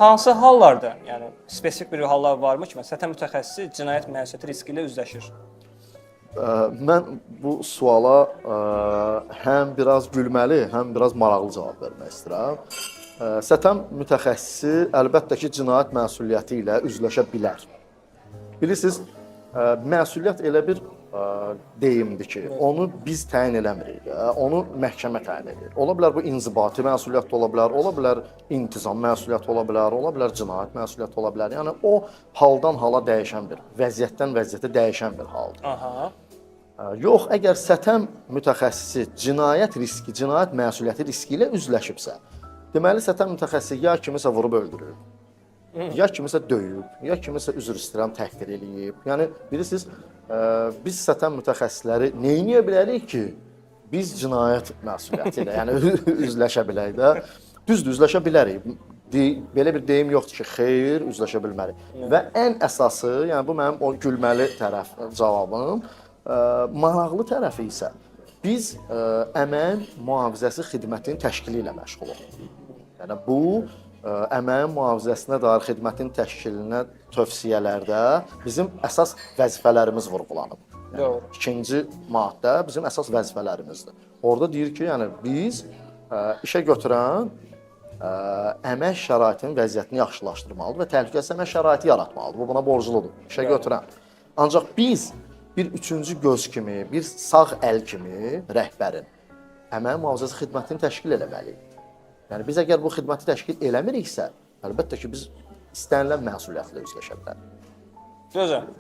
Hansı hallarda, yəni spesifik bir hallar varmı ki, məsələn, sətəm mütəxəssisi cinayət məsuliyyəti riski ilə üzləşir? Mən bu suala həm biraz gülməli, həm biraz maraqlı cavab vermək istəyirəm. Sətəm mütəxəssisi əlbəttə ki, cinayət məsuliyyəti ilə üzləşə bilər. Bilirsiniz, məsuliyyət elə bir deyimdir ki, onu biz təyin eləmirik, onu məhkəmə təyin edir. Ola bilər bu inzibati məsuliyyət də ola bilər, ola bilər intizam məsuliyyəti ola bilər, ola bilər cinayət məsuliyyəti ola bilər. Yəni o haldan hala dəyişən bir, vəziyyətdən vəziyyətə dəyişən bir haldır. Aha. Yox, əgər sətəm mütəxəssisi cinayət riski, cinayət məsuliyyəti riski ilə üzləşibsə, deməli sətəm mütəxəssisi ya kimisə vurub öldürüb, ya kimisə döyüb, ya kimisə üzr istəyirəm təhqir eləyib. Yəni bilirsiniz, biz sətəm mütəxəssisləri nə edə bilərik ki, biz cinayət məsuliyyəti ilə, yəni üzləşə bilək də. Düzdür, üzləşə bilərik. Belə bir deyim yoxdur ki, xeyr, üzləşə bilmərik. Və ən əsası, yəni bu mənim o gülməli tərəf cavabım, maraqlı tərəfi isə biz əməyin mühafizəsi xidmətinin təşkili ilə məşğuluq. Yəni bu əməyin mühafizəsinə dair xidmətin təşkilinə tövsiyələrdə bizim əsas vəzifələrimiz vurğulanıb. Yəni, Doğru. İkinci maddə bizim əsas vəzifələrimizdir. Orada deyir ki, yəni biz işə götürən əmək şəraitinin vəziyyətini yaxşılaşdırmalıdır və təhlükəsiz əmək şəraiti yaratmalıdır. Bu buna borcludur işə götürən. Ancaq biz bir üçüncü göz kimi, bir sağ əl kimi rəhbərin əmək mühafizəsi xidmətini təşkil eləməliyik. Yəni biz əgər bu xidməti təşkil eləmiriksə, əlbəttə ki, biz istənilən məsuliyyətlə üzləşə bilərik. Gözəl.